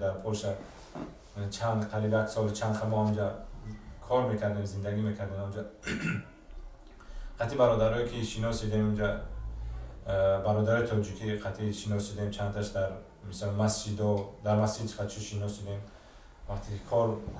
Дар Полша чанд, қариб як соли чанд мо онҷа кор мекардем, зиндагӣ мекардем. Онҷа қати бародарое ки шиносидем, онҷа бародарои тоҷикӣ қати шиносидем, чандташ дар, мисол, масҷидо, дар масҷид қати шиносидем. Вақте ки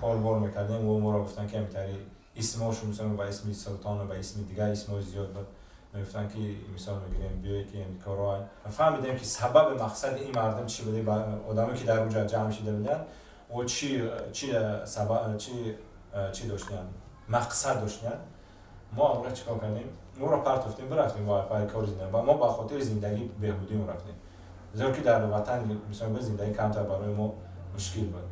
корбор мекардем, о моро гуфтанд, ки ҳамитари исмошо, мисол, ба исми Султон, ба исми дигар исмои зиёд буд, мегуфтанд, ки, мисол мегирем, биёед, ки корҳо. Фаҳмидем, ки сабаби мақсади ин мардум чӣ буде, одамое ки дар уҷа ҷамъ шида буданд, о чӣ сабаб, чӣ доштанд, мақсад доштанд. Мо амра чӣ кор кардем? Моро партофтем, бирафтем ва кори зиндагӣ. Ва мо ба хотири зиндагӣ беҳбудим рафтем, зеро ки дар ватан, мисол, зиндагӣ камтар барои мо мушкил буд.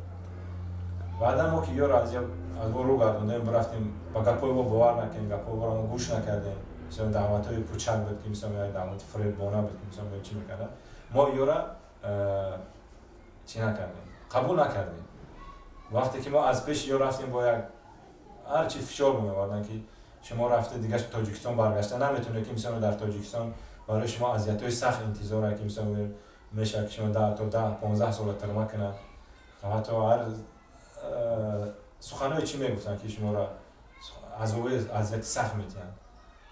Баъдан мо ки ёро аз мо рӯ гардондем, бирафтем, ба гапҳои мо бовар накардем, гапҳои моро мо гӯш накардем. Мисол, даъватҳои пучак буд, ки, мисол, як даъвати фиреббона буд, ки, мисол, чӣ мекардам, мо ёра чӣ накардем, қабул накардем. Вақте ки мо аз пеши ё рафтем, бо як ҳарчи фишор меоварданд, ки шумо рафта, дигар Тоҷикистон баргашта наметавонед, ки, мисол, дар Тоҷикистон барои шумо азиятҳои сахт интизор, ки, мисол, мешавад, ки шумо 10 то 10-15 сола тюрьма кунад. Ҳатто ҳар суханое чӣ мегуфтанд, ки шуморо азоби азияти сахт метиҳанд.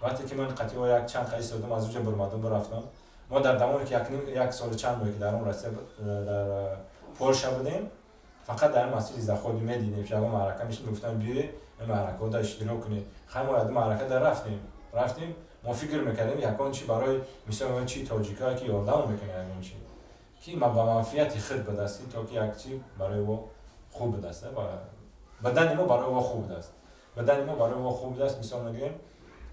Вақте ки ман қатиҳо як чанд қа истодам, аз уҷа бурмадум, бирафтам. Мо дар давоме ки як соли чанд моҳе ки дар он Россия, дар Полша будем, фақат дар масҷиди заходи медидем, ягон маърака мешид, мегуфтанд, биёед, ин маъракаҳо иштирок кунед. Хай, мо яду маърака дар рафтем. Мо фикр мекардем, ягон чи барои, мисол, чи тоҷикое ки ёрдам мекунад, ягон чи ки ба манфиати худ будаст, то ки як чи барои во хуб будаст, бадани мо барои во хуб будаст, бадани мо барои во хуб будаст, мисол мегирем.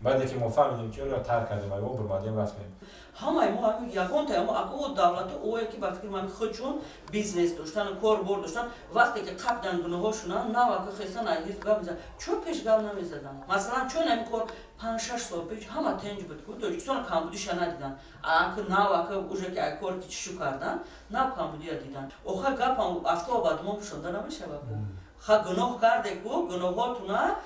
Баъде ки мо фаҳмидем, чиро тарк кардем, мо бурмадем, рафтем. Ҳамаи мо ягонта мо ако давлату ое ки ба фикри ман худшон бизнес доштан, корбор доштан, вақте ки қабдан гуноҳошуна, навака хесан ҳизб гап мезан. Чо пеш гап намезадан? Масалан, чон ҳамин кор 5-6 сол пеш ҳама тенҷ буд ку, Тоҷикистон камбудиша надидан. Ака навака уже ки ай кор ки чишу кардан, нав камбудия дидан. Охир гапам автобад мо пушонда намешава ку. Ха, гуноҳ карде ку, гуноҳотуна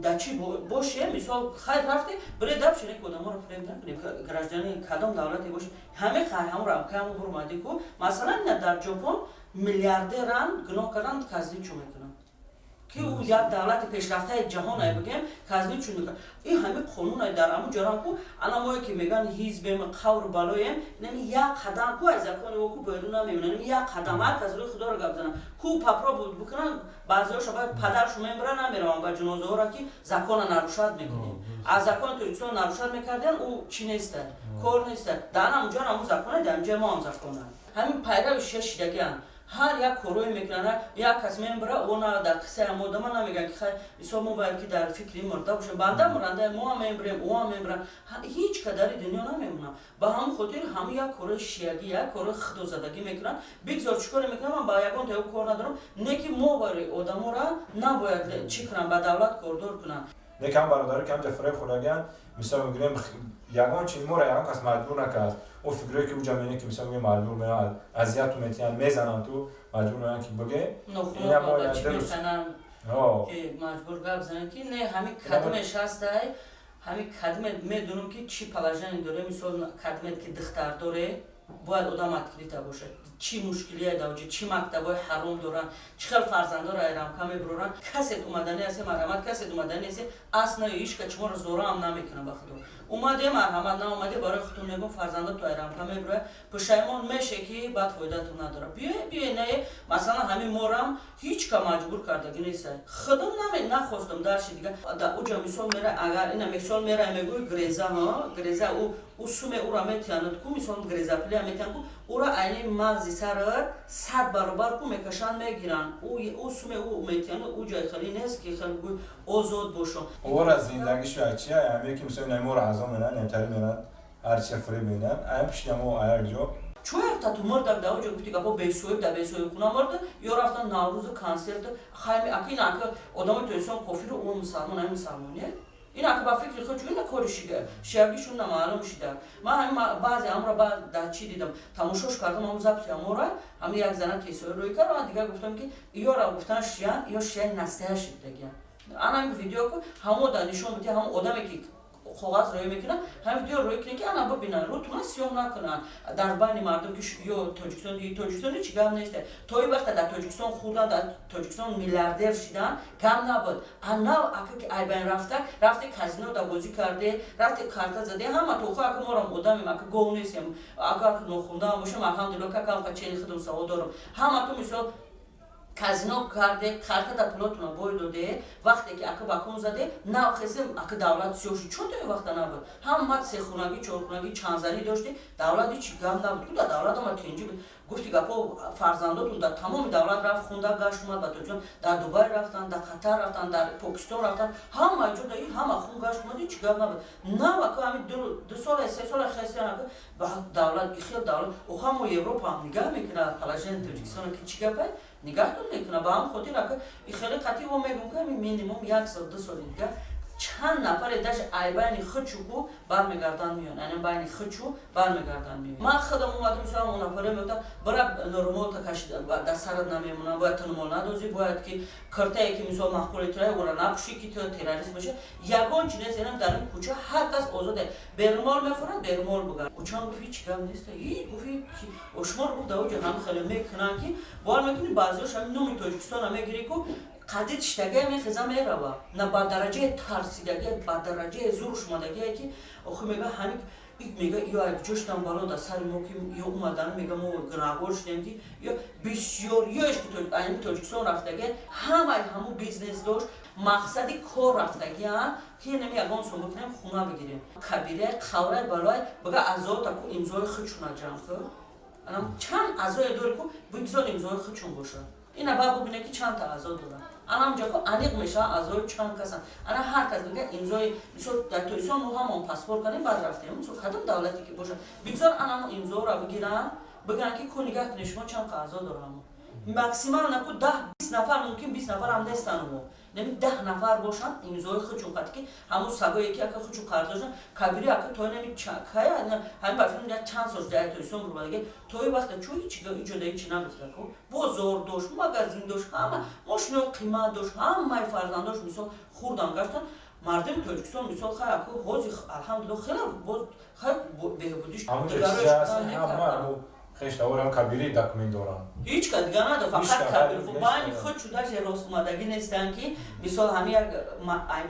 да чӣ боше? Мисол, хайр, рафте бире дабшине, ки одаморо фиреб накунем. Гражданин кадом давлате боши, ҳаме хай ҳамон рамкаҳамо бурмадӣ ку. Масалан, ина дар Ҷопон миллиардеран, гуноҳ кардан, казни чӯ мекунанд, ки ӯ як давлати пешрафтаи ҷаҳон ай бигем, казни чӯ мекунад. Ин ҳами қонун ай дар ҳамун ҷорам ку. Ана мое ки меган ҳизбем, қавру балоем, инами як қадам ку аз закони о ку берун намемонад. Як қадам ҳар кас рӯи худоро гап занад ку, попробуй бикунанд. Баъзеҳоша бояд падаршу мемира, намераванд ба ҷанозаҳоро, ки закона нарушать мекунем. Аз закони Тоҷикистон нарушать мекардиан, ӯ чӣ неста, кор неста. Дар ҳамунҷо ҳамун закона, дар инҷа мо ҳам закона. Ҳамин пайрави шия шидагианд, ҳар як корое мекунанд. Як кас мембира, она дар қиссаи ҳам одама намегӯянд, ки хай, мисол, мо бояд ки дар фикри мурда бошем. Банда муранда, мо ҳам мембирем, ӯ ҳам мембирам, ҳеҷ кадари дунё намемонам. Ба ҳамон хотир ҳама як корои шиягӣ, як корои худозадагӣ мекунанд. Бигзор чӣ коре мекунам, ман ба ягон таё кор надорам, не ки мо барои одамора набояд чӣ кунам, ба давлат кордор кунанд. Не, кам бародаро ки ҳамҷа фиреб хӯрдагианд, мисол мегирем, ягон чи моро ягон кас маҷбур накард. О фикрое ки уҷа мене, ки, мисол мегирем, маҷбур меояд, азияту метиҳанд, мезананд, ту маҷбур меоянд, ки биге. Ки маҷбур гап зананд, ки не, ҳамин кадмеш ҳастай, ҳамин кадмет медонам, ки чӣ положение доре. Мисол, кадмет ки духтар доре, бояд одам открыто бошад, чӣ мушкилие давҷи, чӣ мактабҳои ҳаром доранд, чӣ хел фарзандоро айрамка мебуроранд. Касет омадани асе, марҳамат, касет омадани асе, асна ишка чуморо зораам намекунам. Ба худо, омаде, марҳамат, наомаде, барои худтон мегӯм, фарзандо ту айрамка мебурояд, пушаймон меше, ки баъд фоидатон надорад. Биё, биё, не, масалан, ҳамин морам ҳеҷ ка маҷбур кардагӣ неста, худам нахостам. Дарши дига да уҷа, мисол, мера, агар ина мисол мера, мегӯй греза, ҳа, греза ӯ суме ура метиҳанд ку, мисол, греза пулия метиҳанд ку, ура айни мағзи сарат 100 баробар ку мекашанд, мегиранд. Ӯ суме ӯ метиҳанд, ӯ ҷай хеле нест, ки хеле гӯй озод бошо. Ора зиндагишо чия аме, ки, мисол, намора азон менан, немтари менан, ҳар чия фиреб менан, аям пишти амо аяк ҷо. Чӯ якта ту мурдак да оҷо гуфти гапо бесоиб да бесоиб куна мурда ё рафтан Наврӯзу консерт хайми. Ака, ин ака одамои Тоҷикистон кофиру, ӯ мусалмон, ай мусалмоне. Ин ака ба фикри худ чӯ ина кори шиягишун намаълум шида. Ман ҳамин баъзе амро дар чӣ дидам, тамошош кардам, ҳамн записи амора, ҳамин як зана кесои рӯй кард. Ман дигар гуфтам, ки иёра гуфтан шиян, ё шияи настаяши будагиян. Ана ҳамин видео ку ҳамо да нишон медиҳ, ҳамон одаме ки Коғаз рӯй мекунанд, ҳамин видео рӯй кунед, ки ана бибинанд, рӯтона сиёҳ накунанд дар байни мардум, ки ё Тоҷикистон, Тоҷикистон ҳеч гап нест. То ин вақта дар Тоҷикистон хӯрдан, дар Тоҷикистон миллиардер шидан гап набуд. А нав ака ки айбайн рафта, рафте, казино да бозӣ карде, рафте, карта заде, ҳама тоха. Ака, морам одамем, ака, гов нестем. Агар нохундаам бошам, алҳамдулилла, какам чени худам савод дорам. Ҳама ту мисол казино карде, карта да пулотуна бой доде, вақте ки ака ба кун заде, нав хесем, ака, давлат сиёҳ шуд. Чун то ин вақта набуд, ҳама сехунагӣ, чорхунагӣ, чандзанӣ дошти, давлат ҳичи гап набуд. Ку дар давлат ама тинҷӣ буд. Гуфти гапо, фарзандотун дар тамоми давлат рафт, хунда гашт омад ба Тоҷикистон, дар Дубай рафтан, дар Қатар рафтан, дар Покистон рафтан, ҳама ҷо даи ҳама хун гашт омад, ҳичи гап набуд. Нав ака ҳами 2 сола, 3 сола хесиан, ака, ба давлат ихел давлат оха мо Европа ҳам нигаҳ мекунад положение Тоҷикистона, ки чӣ гапай, нигаҳтон мекунад. Ба ҳам хотир, ака, и хеле қатъи во мегӯм, ки ҳами минимум як сол, 2 соли дигар чанд нафаре даже айбайни хучуку бармегардан меён, яъне байни хучу бармегардан меён. Ман худам омадам, мисол, он нафаре мегуфтам: бара, румолта кашида дар сарат намемонам, бояд ту румол надозӣ, бояд ки киртае ки мисол маъқули тура, ӯра напӯшӣ, ки ту террорист бошӣ. Ягон чи нест. Яъне дар ин кӯча ҳар кас озоде, берумол мефурад, берумол бугар. Учан гуфт: ҳеч гап нест. И гуфт, шуморо, гуфт, дар оҷа ҳам хеле мекунанд, ки бовар мекунӣ, баъзеош ҳамин номи Тоҷикистона мегирӣ ку қадид шидагия мехеза мерава, на ба дараҷаи тарсидагия, ба дараҷаи зур шумадагие, ки охи мега ҳамин мега ё ҷоштан бало дар сари мо, ки ё омадан, мега мо гунаҳгор шудем, ки ё бисёриёш ки ами Тоҷикистон рафтагия, ҳамаи ҳамун бизнес дошт, мақсади кор рафтагиан, ки нами ягон сум бикунем, хуна бигирем. Кабираи қавраи балои бага аъзота ку имзои худшуна ҷамъ ку, чанд аъзое дори ку, бигзор имзои худшун бошад. Ина баъд бубине, ки чандта аъзо дорад. Ана ҳамҷа ку аниқ мешавад аъзои чанд касан. Ана ҳар кас мега имзои, мисол, дар Тоҷикистон мо ҳамон паспорт кардем, баъд рафтем. Мисол, кадом давлате ки бошад, бигзор анамо имзоро бигиранд, бигӯянд, ки ку нигаҳ кунед, шумо чанд аъзо дорам. Максимально ку 10, 20 нафар, мумкин 20 нафар ҳам нестан, мо нами 10 нафар бошанд, имзои худшон қати, ки ҳамун сагое ки ака худшон қарз доштан. Кабири ака той нами кая ҳамин ба филм чанд сол дар Тоҷикистон бурбадаги, то ин вақта чӯ ҳичи иҷода ҳичи нагуфта ку бозор дошт, магазин дошт, ҳама мошинои қимат дошт, ҳамаи фарзандош мисол хурдан гаштан. Мардуми Тоҷикистон мисол хай аку ҳози алҳамдулилла хеле боз хай беҳбудиш. Хештаворам кабири документ дорам. Ҳеч ка дига надор, фақат кабир. Байни худ шуда рост омадагӣ нестанд, ки мисол ҳами як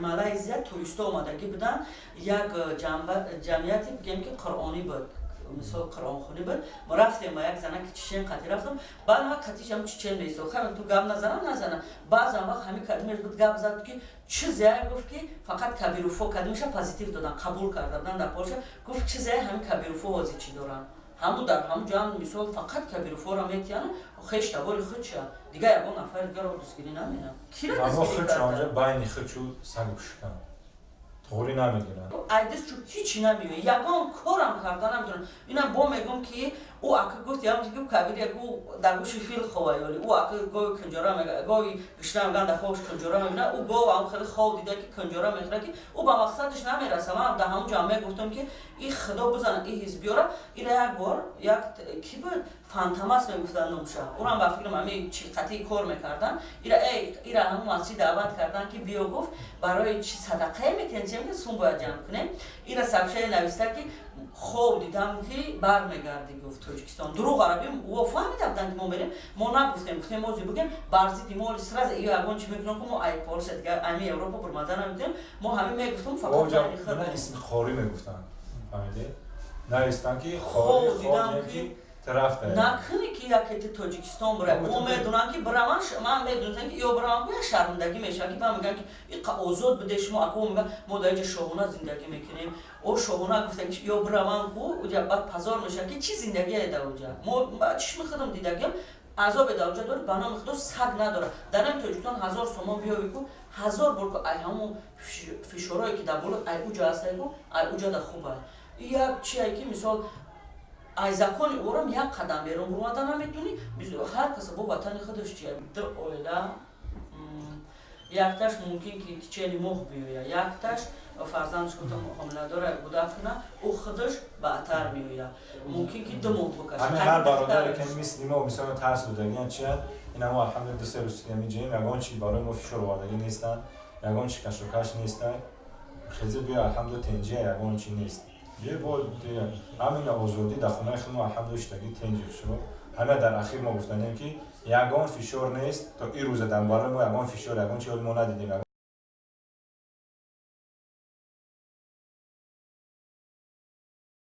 Малайзия туристо омадагӣ буданд, як ҷамъияте бигем, ки қуръонӣ буд, мисол қуръонхонӣ буд. Мо рафтем, ба як занаки чечен қатӣ рафтам. Баъд ман қатишам чечен меистод. Хай, ту гап назанам, назанам. Баъзан вақт ҳами кадимеш буд, гап зад, ки чизе гуфт, ки фақат кабируфо кадимеша позитив додан, қабул карда будан дар Полша. Гуфт, чизе ҳами кабируфо ҳозир чӣ доранд, ҳаму дар ҳамун ҷо мисол фақат кабируфоро метиҳанд, хеш табори худша, дигар ягон нафари дигарро дастгирӣ наменам. Кира дастгирӣ байни худшу саг пушкан туғрӣ намегиранд. Айдис чу ҳичи намеояд, ягон корам карда наметавонам. Инам бо мегӯм, ки ӯ ака гуфт, ям кабир як ӯ дар гӯши фил ховаёли, ӯ ака гови кунҷора, гови гишна меган, дар хобаш кунҷора мебина. Ӯ гов ам хеле хов дида, ки кунҷора мехӯра, ки ӯ ба мақсадаш намераса. Ман дар ҳамун ҷо мегуфтам, ки и худо бизана и ҳизбиёра. Ира як бор як ки буд, Фантамас мегуфтанд номша, ӯрам ба фикрам ами чи қатъи кор мекардан. Ира ира ҳамун масҷид даъват кардан, ки биё, гуфт, барои чи садақае метиҳем, чи сум бояд ҷамъ кунем. Ира сообщение нависта, ки хоб дидам, ки бармегардӣ, гуфт, Тоҷикистон. Дурӯғ арабӣ во фаҳмида буданд, ки мо мерем. Мо нагуфтем, гуфтем мози бугем, бар зидди мо сразу ё ягон чи мекунам, ки мо ай Полша дигар ами Европа бурмада наметавонем. Мо ҳамин мегуфтем. Фақат исми қорӣ мегуфтанд, фаҳмидӣ, навистанд, ки хоб дидам, ки накунӣ, ки якети Тоҷикистон бира. Мо медонам, ки бираван, ман медонистам, ки ё бираван, ку як шармандагӣ мешавад, ки ба мегӯянд, ки иқа озод буде шумо. Аку мегӯянд, мо дар инҷа шоҳона зиндагӣ мекунем. О шоҳона гуфта, ё бираван, ку уҷа баъд пазор мешавад, ки чӣ зиндагие дар уҷа. Мо чишми худам дидагиам, азобе дар уҷа дорад, ба номи худо, саг надорад. Дар нами Тоҷикистон 1000 сомон биёвӣ ку, ҳазор бор ку ай ҳамун фишорое, ки дар боло ай уҷа ҳастай ку, ай уҷа да хубай. Як чие, ки мисол ай закони орам як қадам берун бурмада наметунӣ. Ҳар каса бо ватани худаш чи ду оила, якташ мумкин ки тичени моҳ биёя, якташ фарзандаш гуфтам ҳомиладора гудак куна, ӯ худаш баъдтар меоя, мумкин ки 2 моҳ бикаша. Ҳамин ҳар бародаре ки мисли мо мисол тарс додагиан чияд, ина мо алҳамдулилла 2-3 рӯз миҷаем, ягон чи барои мо фишор овардагӣ нестанд, ягон чи кашокаш нестанд. Хезе, биё, алҳамду, тенҷия, ягон чи нест, биё, бо ҳамин озодӣ дар хонаи худ мо, алҳамду, иштагӣ тенҷи шумо. Ҳама дар ахир мо гуфтанем, ки ягон фишор нест то ин рӯза дар барои мо, ягон фишор, ягон чи мо надидем.